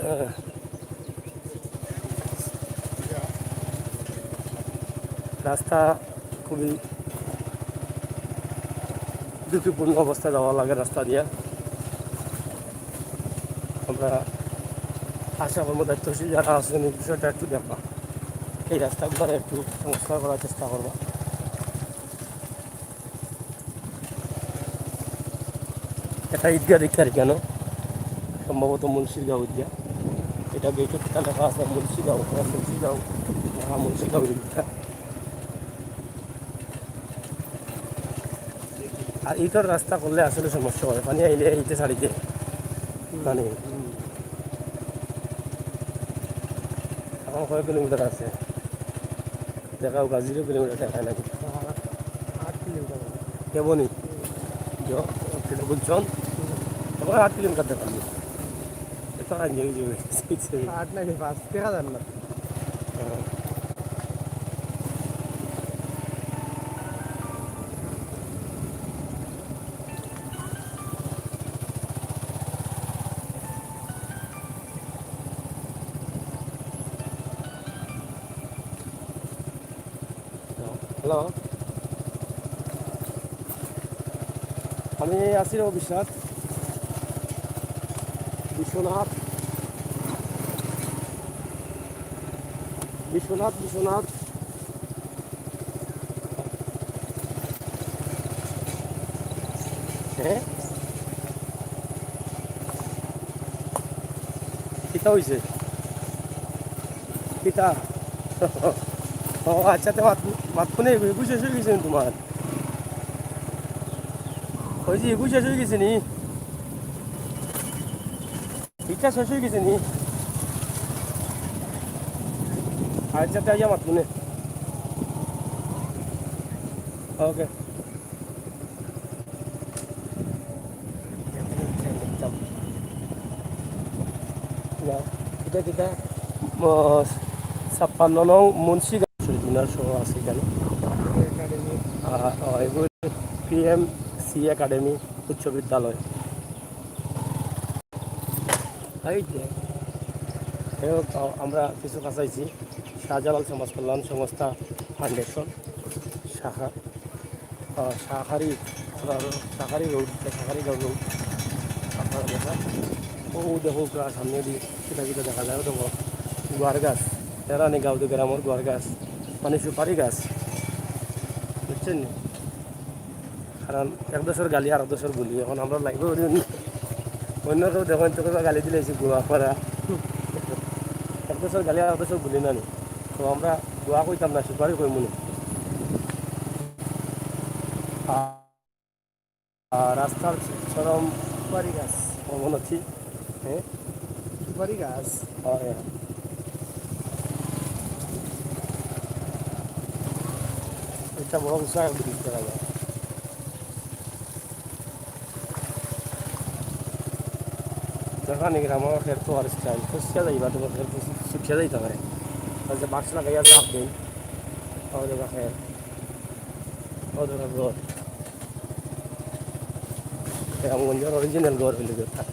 আহ, রাস্তা খুবই ঝুঁকিপূর্ণ অবস্থা, যাওয়া লাগে রাস্তা দিয়া। আমরা আশা করবো দায়িত্বশীল যারা আছেন এই বিষয়টা একটু দেখবা, এই রাস্তাগুলো একটু সংস্কার করার চেষ্টা করবা। এটা ঈদগাহ দেখতে আর কেন, সম্ভবত মুন্সিরগাঁও ঈদগাহ। এটা গেটের লেখা আছে মুন্সিগাঁও, হ্যাঁ, মুন্সিগাঁও, হ্যাঁ, মুন্সিগাঁও ঈদগাহ। আর ইটার রাস্তা করলে আসলে সমস্যা হয়, পানি আইলে ইতে ছাড়িতে পানি। এখন কয় কিলোমিটার আছে? দেখাও গা, জিরো কিলোমিটার দেখায় নাকি? আট কিলোমিটার। কেমনই? জ-, কিলো বুঝছন? এখন আট কিলোমিটার দেখালি। এটা আর নিয়ে যাবে। আট নাকি পাঁচ, দেখা যান না। হ্যাঁ। হ্যালো, আমি আছি রে বিশ্বনাথ, বিশ্বনাথ, বিশ্বনাথ, বিশ্বনাথ। হ্যাঁ? কিতা হইছে? কিতা? ও আচ্ছা, তে মাত, মাত কোনে? ইগু শেষ হয়ে গেছে নি তোমার? ওই যে ইগু শেষ হয়ে গেছে নি? ইটা শেষ হয়ে গেছে নি? আচ্ছা, তে আইয়া মাত কোনে? ওকে। না, এটা কিতা? ও, ছাপ্পান্ন নং মুন্সিগঞ্জ শহীদ মিনার সহ আছে এখানে। একাডেমি। আহ, আহ, এগুলো পিএমসি একাডেমি উচ্চ বিদ্যালয়। এই যে, যাই হোক, আ-, আমরা কিছু কাছাইছি শাহজালাল সমাজ কল্যাণ সংস্থা ফাউন্ডেশন শাখা। আহ, শাঁখারি, আপনার শাঁখারি রোড, শাঁখারি রোড, আপনারা দেখা। ও দেখো, প্রায় সামনে দিয়ে কিতা কিতা দেখা যায়, ও দেখো, গুয়ার গাছ, এরা নি গাঁওতে গ্রামের গুয়ার গাছ, মানে সুপারি গাছ, বুঝছেন নি? কারণ এক দেশের গালি আর এক দেশের বুলি, এখন আমরা লাইভে অন্য কেউ দেখেন তো গালি দিলে এসে গুয়া করা, এক দেশের গালি আর এক দেশের বুলি না নি। তো আমরা গুয়া কইতাম না, সুপারি কইমু নি। আ-, আ, রাস্তার চরম সুপারি গাছ। অবনতি। হ্যাঁ? সুপারি গাছ। হয়, হয়। এটা বড় উঁচা ব্রিজ দেখা যায়। দেখা নেই, আমার খেত তো আর স্টাইল। খুশিয়া যাইবা, তোমার খেত তো শিক্ষা যাইতে পারে। তাহলে বাক্স লাগাইয়া চাপ দিন। তাহলে দেখা। ও ধরো ঘর। রামগঞ্জের অরিজিনাল ঘর হইল যেটা।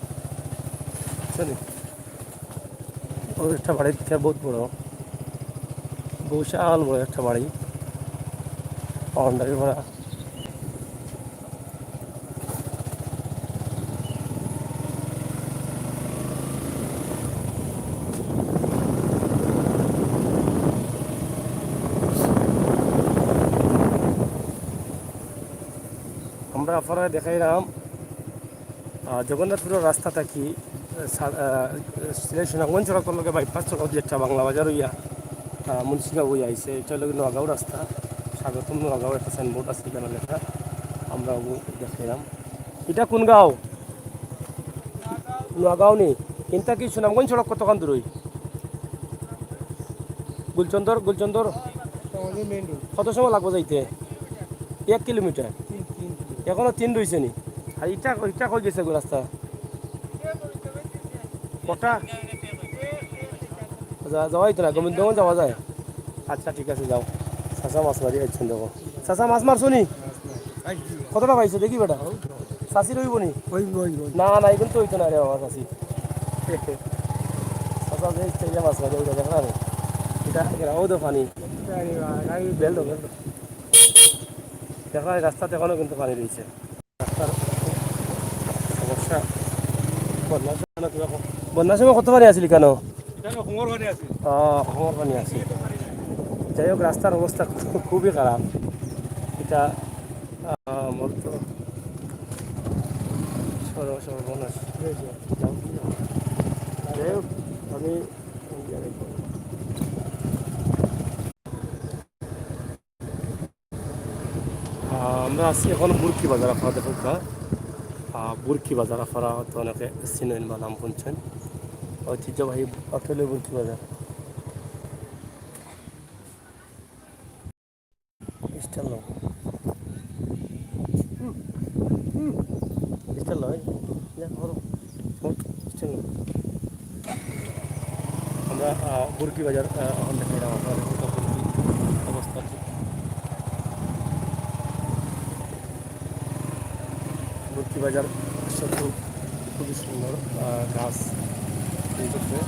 বুঝছেন? ও একটা বাড়ি দেখে বহুত বড়। বিশাল বড় একটা বাড়ি। বাউন্ডারি করা। আপনারারে দেখাইরাম, আহ, জগন্নাথপুরর রাস্তা থাকি, আহ, সা-, আহ, সিলেট সুনামগঞ্জ সড়কর লগে বাইপাস সড়ক যেটা বাংলা বাজার অইয়া, আহ, মুন্সিগঞ্জ অইয়া আইছে। ইটা অইলো গি নোয়াগাঁও রাস্তা, স্বাগতম নোয়াগাঁও একটা সাইনবোর্ড আছে ইখানো লেখা, আমরা অগু দেখাইরাম। ইটা কুন গাঁও? নোয়াগাঁও নি? ইন থাকি সুনামগঞ্জ সড়ক কতখান দূর অয়? গুলচন্দর, গুলচন্দর। কত সময় লাগবো যাইতে? এক কিলোমিটার। এখনো তিন রইছে নি? আর ইটা, ইটা কই গেছে গো রাস্তা? কটা? যা-, যাওয়া অইতো না, গোবিন্দগঞ্জ যাওয়া যায়। আচ্ছা, ঠিক আছে, যাও। চাচা মাছ মারি আইছইন দেখো। চাচা, মাছ মারছো নি? কতটা পাইছো দেখি বেটা। চাচির অইবো নি? অইবো, অইবো। না, না, ইগুন তো অইতো না রে বাবা, চাচি। চাচা যে ইচ্ছা অইলে মাছ মারি, অইটা দেখো না রে। ইটা, ইটা, অউ তো পানি। আরে বাবা, গাড়ি বেল দাও, বেল দাও। দেখো, এই রাস্তাত এখনো কিন্তু পানি রইছে। রাস্তার সমস্যা। বন্যার সময় কিবা ক-, বন্যার সময় কত পানি আছিল ইখানো? ইখানো কমর পানি আছিল। আহ, কমর পানি আছিল। যাই হোক, রাস্তার অবস্থা খু-, খুবই খারাপ। ইটা, আহ, আমার তো সর্ব-, সর্বনাশ। যাই হোক, আমি আহ, আমরা আছি এখন বুরকি বাজার, আপনারা দেখউক্কা। আহ, বুরকি বাজার আপনারা হয়তো অনেকে চিনইন বা নাম হুনছইন। ঐতিহ্যবাহী অটলের বুরকি বাজার। স্টল লও। হুম, হুম। স্টল লও, এই, যা, করো। হুম, স্টল লও। আমরা, আহ, বুরকি বাজার, আহ, এখন দেখাইলাম আপনাদের অবস্থা। বুরকি বাজার আসলে খুব, খুবই সুন্দর, আহ, গাছ। এই যে,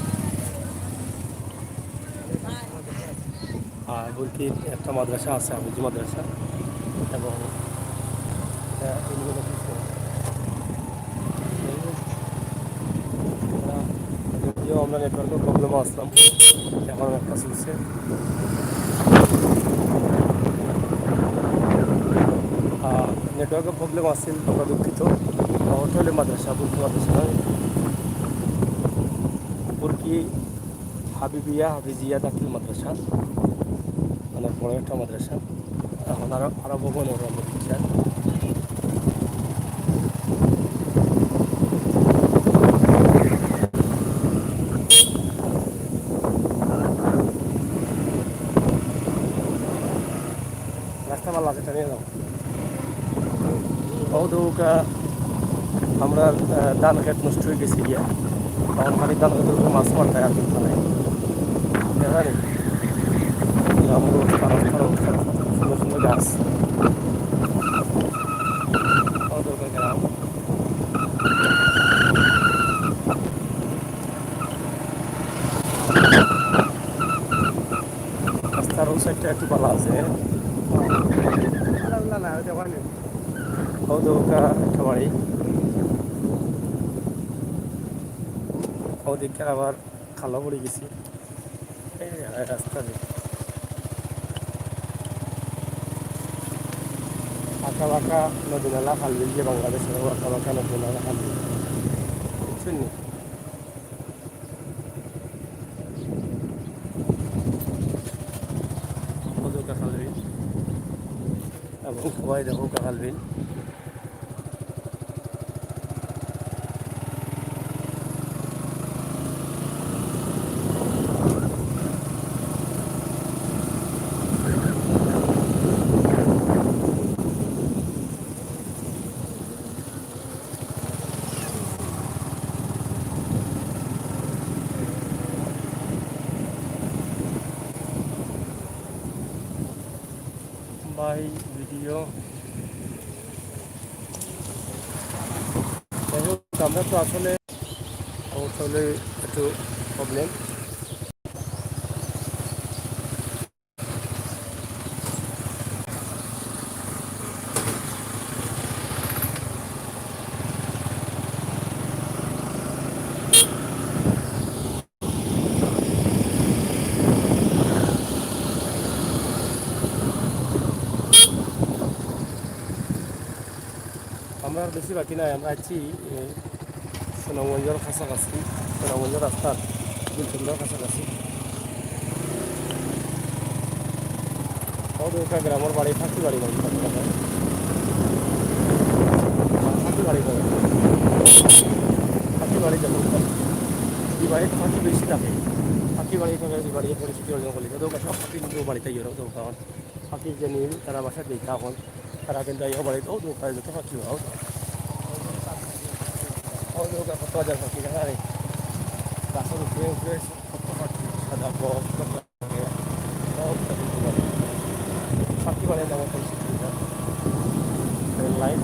আহ, বুরকির একটা মাদ্রাসা আছে, হাফিজি মাদ্রাসা, এবং, আহ, ইউনিভার্সিটি। যদিও আমরা নেটওয়ার্কের প্রবলেম আসলাম, এখন একটা চলছে। আহ, নেটওয়ার্কের প্রবলেম আছিল, আমরা দুঃখিত। অটলের মাদ্রাসা, বুরকি মাদ্রাসা নয়, বুরকি হাবিবিয়া হাফিজিয়া দাখিল মাদ্রাসা, অনেক বড় একটা মাদ্রাসা। এখন আরো, আরো ভবন ওরা আমরা দেখছি। রাস্তা ভালা আছে, টানিয়া যাও। অউ দেখউক্কা, আমরার, আহ, ধান খেত নষ্ট অই গেছে গিয়া। তখন খালি ধান খেতর উপরে মাছ মারতায় আর কিচ্ছু নাই। দেখা নি? গ্রামের অবস্থা, রাস্তার অবস্থা, সুন্দর সুন্দর গাছ। অউ দেখউক্কা গ্রাম। রাস্তার অউ সাইডটা একটু ভালা আছে। অউ দেখউক্কা একটা বাড়ি। অউ দেখউক্কা আবার খালো পড়ি গেছে। এই রাস্তা দিয়ে। আঁকা বাঁকা নদী নালা খাল বিল যে বাংলাদেশের, অউ আঁকা বাঁকা নদী নালা খাল বিল। বুঝছইন নি? অউ দেখউক্কা খাল বিল। এবং সবাই দেখউক্কা খাল বিল। ভাই ভিডিও। যাই হোক, আমরা তো আসলে, আসলে একটু প্রবলেম। আর বেশি বাকি নাই, আমরা আছি, এ, সুনামগঞ্জর কাছাকাছি, সুনামগঞ্জর রাস্তার গুলশানর কাছাকাছি। অউ দেখউক্কা গ্রামর বাড়ি, ফাঁকি বাড়ি বাড়ি, ফাঁকি বাড়ি বাড়ি। ফাঁকি বাড়ি যেমন এই বাড়িত ফাঁকি বেশি থাকে, ফাঁকি বাড়ি থাকে, এই বাড়ি পরিচিতি অর্জন করলে তো ফাঁকি কিন্তু বাড়িতে গিয়ে তো কারণ ফাঁকির যে নীল, তারা বাসা দিই তখন তারা কিন্তু এই বাড়িত, অউ দেখউক্কা, যত ফাঁকি হয়, অউ দেখউক্কা, কত হাজার ফাঁকি দেখা যায়। গাছের উপরে উপরে কত ফাঁকি, সাদা বক, কত ফাঁকি। ফাঁকি বাড়ি নামে পরিচিত এটা। Rail line,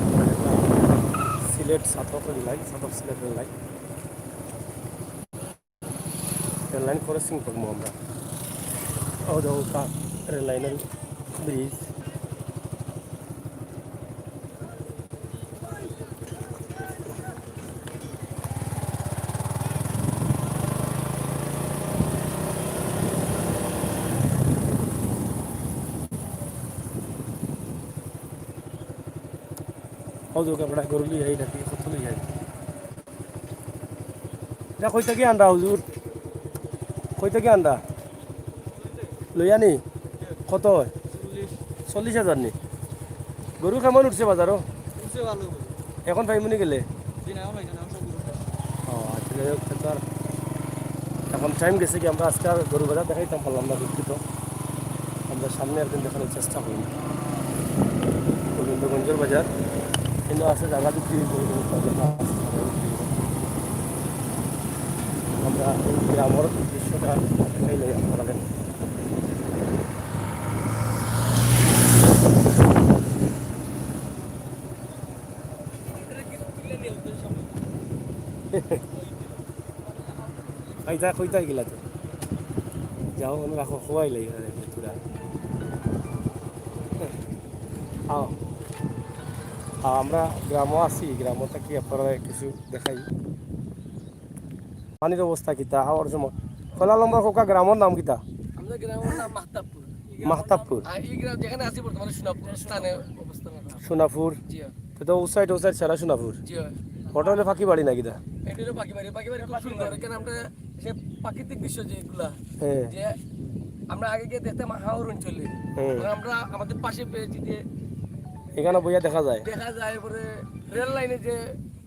Sylhet Chhatak rail line, Chhatak Sylhet rail line. Rail line crossing করবো আমরা। অউ দেখউক্কা রেল লাইনের ব্রিজ। অউ দেখউক্কা, আমরা গরু লই আই নাকি, কত লই আই? ইটা কই থাকি আনরা হুজুর? কই থাকি আনরা? লইয়া নি? কত অয়? চল্লিশ হাজার নি? গরু কেমন উঠছে বাজারো? উঠছে ভালো। এখন পাইমুনি গেলে? জি না, এখন পাইছে না, এখন সব গরু উঠছে। ও, আচ্ছা, যাই হোক, তে তো আর এখন টাইম গেছে কি, আমরা আজকে আর গরু বাজার দেখাইতাম পারলাম না, দুঃখিত। আমরা সামনে একদিন দেখানোর চেষ্টা করব। গোবিন্দগঞ্জের বাজার, কিন্তু আছে জায়গা বিক্রি, আমরা এই গ্রামর দৃশ্যটা দেখাইলে আপনাদের। কইতা, কইতা গেলা তো। যাও, আমি রাখো, খোয়াই লাই, আরে, পুরা। আও। আও, আমরা গ্রামো আছি, গ্রামো থাকি আপনারারে কিছু দেখাই। পানির অবস্থা কিতা, হাওয়ার সময়। কয়লা নম্বর খোকা গ্রামর নাম কিতা? আমাদের গ্রামর নাম মাহতাবপুর। মাহতাবপুর। আর এই গ্রাম যেখানে আছি বর্তমানে সোনাপুর স্থানে অবস্থান আমরা। সোনাপুর। জি। তে তো ও সাইড, ও সাইড সারা সোনাপুর। জি। ওটা অইলো ফাঁকি বাড়ি না কিতা? এটা অইলো ফাঁকি বাড়ি। ফাঁকি বাড়ি খুব সুন্দর। এখানে আমরা যে প্রাকৃতিক দৃশ্য যেগুলা, হ্যাঁ। যে আমরা আগে গিয়া দেখতাম হাওর অঞ্চলে। হ্যাঁ। এখন আমরা আমাদের পাশে পেয়ে যে এখানে বইয়া দেখা যায়। দেখা যায়, পরে রেল লাইনে যে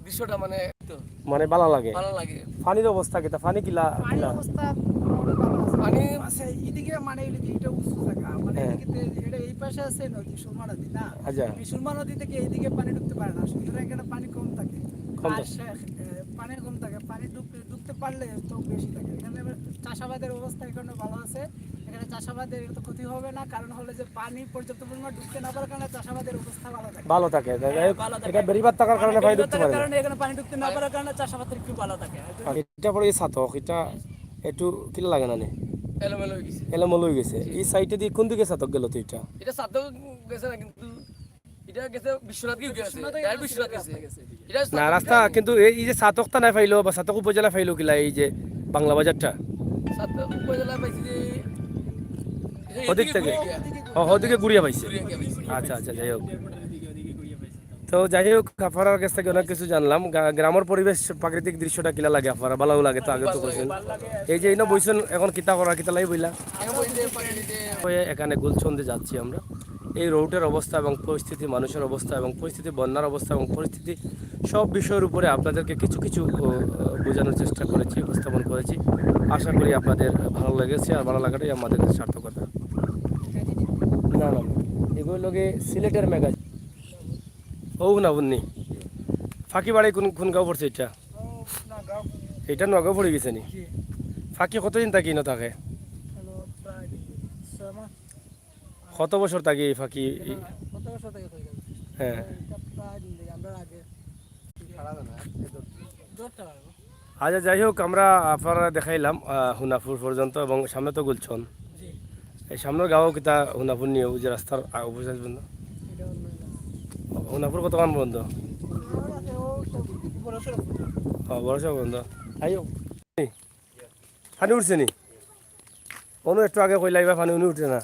দৃশ্যটা মানে তো মানে ভালা লাগে। ভালা লাগে। পানির অবস্থা কিতা? পানি কিলা, পানির কিলা? অবস্থা মোটামুটি ভালো আছে। পানি আছে, এদিকে মানে এটা উঁচু জায়গা, মানে হ্যাঁ। এদিকে তে-, এটা এই পাশে আছে নদী, সুরমা নদী না? আচ্ছা। এই সুরমা নদী থেকে এইদিকে পানি ঢুকতে পারে না, সুতরাং এখানে পানি কম থাকে। কম আর থাকে। সে-, এ, পানি কম থাকে, পানি ঢুকতে, ঢুকতে পারলে তো বেশি থাকে। এখানে আবার চাষাবাদের অবস্থা এখানে ভালো আছে, এখানে চাষাবাদের তো ক্ষতি হবে না, কারণ হলো যে পানি পর্যাপ্ত পরিমাণ ঢুকতে না পারার কারণে চাষাবাদের অবস্থা ভালো থাকে। ভালো থাকে, যাই হোক, হ্যাঁ, ভালো থাকে। এটা বেড়িবাঁধ থাকার কারণে পানি ঢুকতে পারে না। কারণে এখানে পানি ঢুকতে না পারার কারণে চাষাবাদ একটু ভালো থাকে। আর এটা পড়ে ছাতক, এটা একটু কিলা লাগে না নি? এলোমেলো হয়ে গেছে। এলোমেলো হয়ে গেছে। জি। এই সাইডে দিয়ে কোন দিকে ছাতক গেল তো এটা? এটা ছাতক গেছে না, কিন্তু এটা গেছে বিশ্বনাথ গিয়ে গেছে। বিশ্বনাথে direct গেছে, বিশ্বনাথ গেছে। এটা না, ছাতক রাস্তা এটা কিন্তু এই, এই যে ছাতকটা না পাইলো বা ছাতক উপজেলা পাইলো কিলা এই যে বাংলা বাজারটা? ছাতক উপজেলা পাইছি যে এই ওদিক এদিকে থেকে? ঘুরে গিয়া। ও, ওদিকে ঘুরিয়া পাইছে। ঘুরিয়া গিয়া পাইছি। আচ্ছা, আচ্ছা, যাই হোক। তো যাই হোক, আপনারার কাছ থেকে অনেক কিছু জানলাম। গা-, গ্রামর পরিবেশ, প্রাকৃতিক দৃশ্যটা কিলা লাগে আপনারার? ভালাউ লাগে তো, আগে তো ভালো লাগে, কইছেন। ভালো লাগে। এই যে ইনো বইছেন, এখন কিতা করা, কিতা লাগি বইলা? আমি বলছি যে পানি নিতে ওই এখানে গুলশন্দে যাচ্ছি আমরা। এই রোডের অবস্থা এবং পরিস্থিতি, মানুষের অবস্থা এবং পরিস্থিতি, বন্যার অবস্থা এবং পরিস্থিতি, সব বিষয়ের উপরে আপনাদেরকে কিছু কিছু, ও, বোঝানোর চেষ্টা করেছি, উপস্থাপন করেছি। আশা করি আপনাদের ভালো লেগেছে, আর ভালো লাগাটাই আমাদের কাছে সার্থকতা। না, না, না। এগুলো লগে সিলেটের ম্যাগাজিন। ও না, বুঝনি। ফাঁকি বাড়ি কোন, কোন গাঁও পড়ছে এটা? ও, নগাঁও। এটা নগাঁও পড়ে গেছে নি? জি। ফাঁকি কতদিন থাকি ইনো থাকে? হলো প্রায় ছয় মাস। কত বছর থাকি এই ফাঁকি? এটা কত বছর থাকি হয়ে গেল? হ্যাঁ। এটা প্রায় দিন থেকে, আমরা আগে। আচ্ছা, যাই হোক, আমরা আপনারারে দেখাইলাম, আহ, হুনাপুর পর্যন্ত এবং সামনে তো গুলশন। জি। এই সামনের গাঁও কিতা হুনাপুর নিয়ে, ওই যে রাস্তার, আহ, অপোজিট বন্ধ। এটা অন্য গাঁও। হুনাপুর কতক্ষণ বন্ধ? ও, বড় সড়ক বন্ধ। ও, বড় সড়ক বন্ধ। আইও। পানি উঠছে নি? অনু একটু আগে কইলা, ইবা পানি উনি উঠছে না।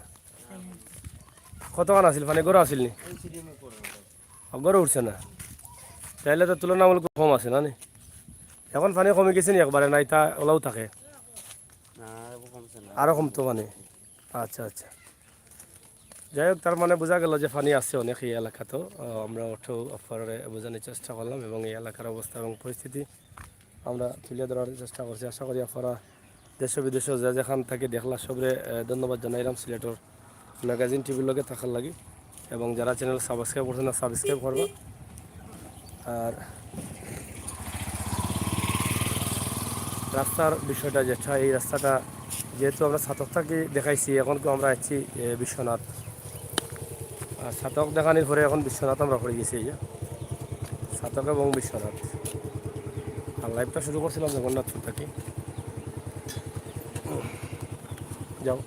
কতক্ষণ আছিল পানি? ঘরো আছিল নি? ও, ঘরো উঠছে না। তাইলে তো তুলনামূলক কম আছে না নি? এখন পানি কমি গেছে নি একবারে, না ইতা অলাউ থাকে? না, আর কমছে না। আরো কমতো পানি? আচ্ছা, আচ্ছা। যাই হোক, তার মানে বুঝা গেল যে পানি আছে অনেক এই এলাকাত। আহ, আমরা অটো আপনারারে বোঝানোর চেষ্টা করলাম এবং এই এলাকার অবস্থা এবং পরিস্থিতি আমরা তুলে ধরার চেষ্টা করছি। আশা করি আপনারা দেশ বিদেশ যে যেখান থাকি দেখলা সবরে, আহ, ধন্যবাদ জানাইলাম সিলেটর ম্যাগাজিন টিভির লগে থাকার লাগি। এবং যারা চ্যানেল সাবস্ক্রাইব করছেন না, সাবস্ক্রাইব করবা। আর রাস্তার বিষয়টা যেটা, এই রাস্তাটা যেহেতু আমরা ছাতক থাকি দেখাইছি, এখন তো আমরা আছি, এ, বিশ্বনাথ। আর ছাতক দেখানির পরে এখন বিশ্বনাথ আমরা পড়ে গেছি, এই যে ছাতক এবং বিশ্বনাথ। আর লাইভটা শুরু করছিলাম জগন্নাথপুর থাকি। যাও।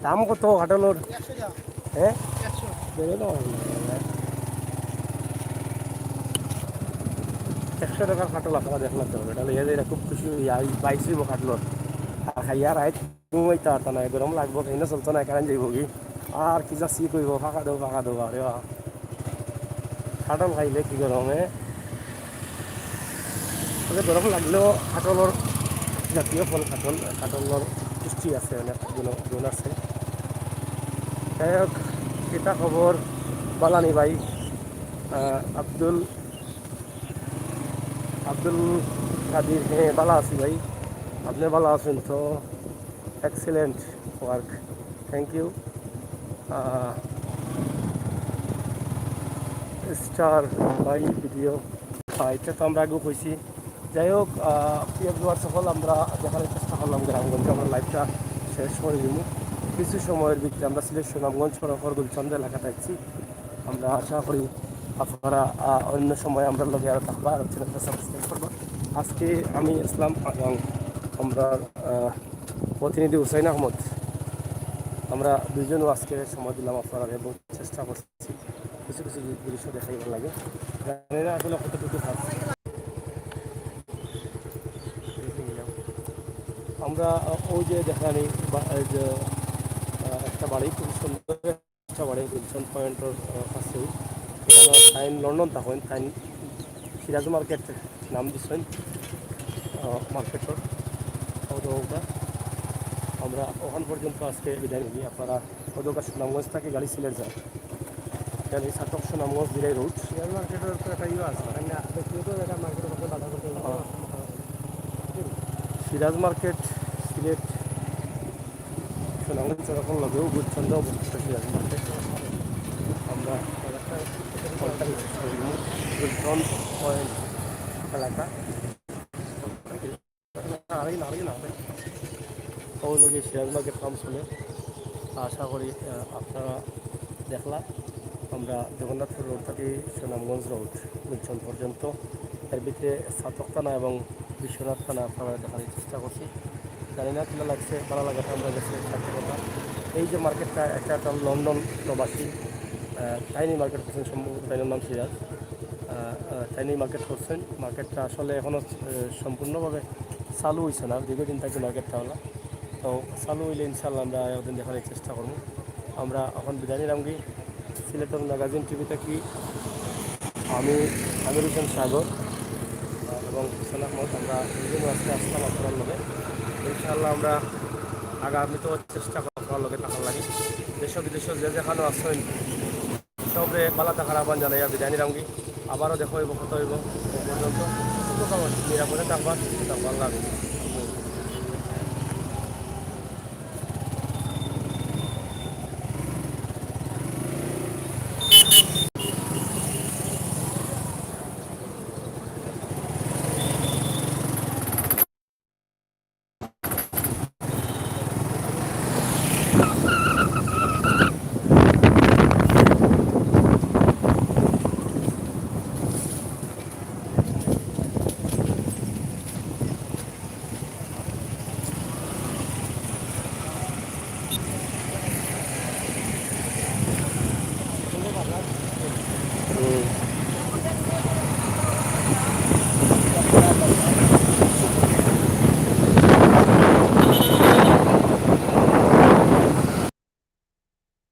দাম কত কাঠলর? হ্যাঁ, বেড়ে দাম। একশো টাকার কাঠল আপনারা দেখলাম তো, এটা লইয়া যাই, এটা খুব খুশি হই। আর বাইশ হইব কাঠলর। আর খাইয়া রাইত ঘুমাইতে পারতা না, গরম লাগবো, ফ্যানও চলতো না, কারেন্ট যাইব কি। আর কি যা শীত হইব, ফাঁকা দেবো, ফাঁকা দেবো, আরে বাবা। কাঠল খাইলে কি গরমে, তবে গরম লাগলেও কাঠলর জাতীয় ফল কাঠল, কাঠলর পুষ্টি আছে, অনেক গুণ, গুণ আছে। যাই হোক, কিতা খবর? বালানি ভাই, আহ, আব্দুল, আব্দুল কাদির, হ্যাঁ, ভালা আছি ভাই, আপনি ভালা আছেন তো? Excellent work, thank you। আহ, স্টার ভাই ভিডিও, আহ, এটা তো আমরা আগেও কইছি। যাই হোক, আহ, প্রিয় ভিউয়ার সকল, আমরা দেখার চেষ্টা করলাম গ্রামগঞ্জে, আমরা লাইভটা শেষ করে দিব। কিছু সময়ের ভিতরে আমরা সিলেট সুনামগঞ্জ সড়কর গুলশান্দ এলাকাত আছি। আমরা আশা করি আপনারা, আহ, অন্য সময় আমরা লগে আরো থাকবা আর চ্যানেলটা সাবস্ক্রাইব করবা। আজকে আমি ইসলাম এবং আমরা, আহ, প্রতিনিধি হুসাইন আহমদ, আমরা দুইজনও আজকে সময় দিলাম আপনারা এবং চেষ্টা করছি কিছু কিছু দৃশ্য দেখাইবার লাগে। জানি না আসলে কতটুকু পারছি। আমরা, আহ, ওই যে দেখানি বা-, এই যে, আহ, একটা বাড়ি, খুব সুন্দর একটা বাড়ি, গুলশান পয়েন্টর, আহ, কাছেই। এখানে তাইন লন্ডন থাকইন, তাইন সিরাজ মার্কেট নাম দিছেন, আহ, মার্কেটর। ওটা, ওটা। আমরা ওখান পর্যন্ত আজকে বিদায় নিই। আপনারা ওদোকা সুনামগঞ্জ থাকি গাড়ি সিলেট যায়। গাড়ি ছাতক সুনামগঞ্জ জিরাই রোড। সিরাজ মার্কেটর তো একটা ইয়ে আছে, মানে, ব্যক্তিগত একটা মার্কেট করতে বাধা করতে হবে। হ্যাঁ। সিরাজ মার্কেট, সিলেট, সুনামগঞ্জ সড়কর লগেও গুলশান্দ অবস্থিত সিরাজ মার্কেট। আমরা গুলশান পয়েন্ট এলাকা। ওই লগে সিরাজ মার্কেট ফার্ম শুনে আশা করি, আহ, আপনারা দেখলা আমরা জগন্নাথপুর রোড থাকি সুনামগঞ্জ রোড গুলশান পর্যন্ত, এর ভিতরে ছাতক থানা এবং বিশ্বনাথ থানা আপনারা দেখার চেষ্টা করছি। জানি না কিলা লাগছে, ভালা লাগাটা আমরা গেছে সার্থকতা। এই যে মার্কেটটা, একটা, একটা লন্ডন প্রবাসী, আহ, তাইনি মার্কেট করছেন, সম্ভবত তাইনার নাম সিরাজ। আহ, আহ, তাইনি মার্কেট করছেন। মার্কেটটা আসলে এখনো, আহ, সম্পূর্ণভাবে চালু হইছে না, দীর্ঘদিন থাকি মার্কেটটা হলো। তো চালু হইলে ইনশাল্লাহ আমরা একদিন দেখার চেষ্টা করবো। আমরা এখন বিদায় নিলাম কি সিলেটর ম্যাগাজিন টিভি থাকি আমি আমির হোসেন সাগর, আহ, এবং হোসেন আহমদ, আমরা দুজন আজকে আসলাম আপনার লগে। ইনশাআল্লাহ আমরা আগামীতেও চেষ্টা করবো আপনার লগে থাকার লাগি। দেশ বিদেশ যে যেখানে আছেন সবরে ভালা থাকার আহ্বান জানাইয়া বিদায় নিলাম কি। আবারও দেখা হইব, কথা হইব। সে পর্যন্ত সুস্থ থাকবা, নিরাপদে থাকবা, সুস্থ থাকবা। আল্লাহ হাফিজ।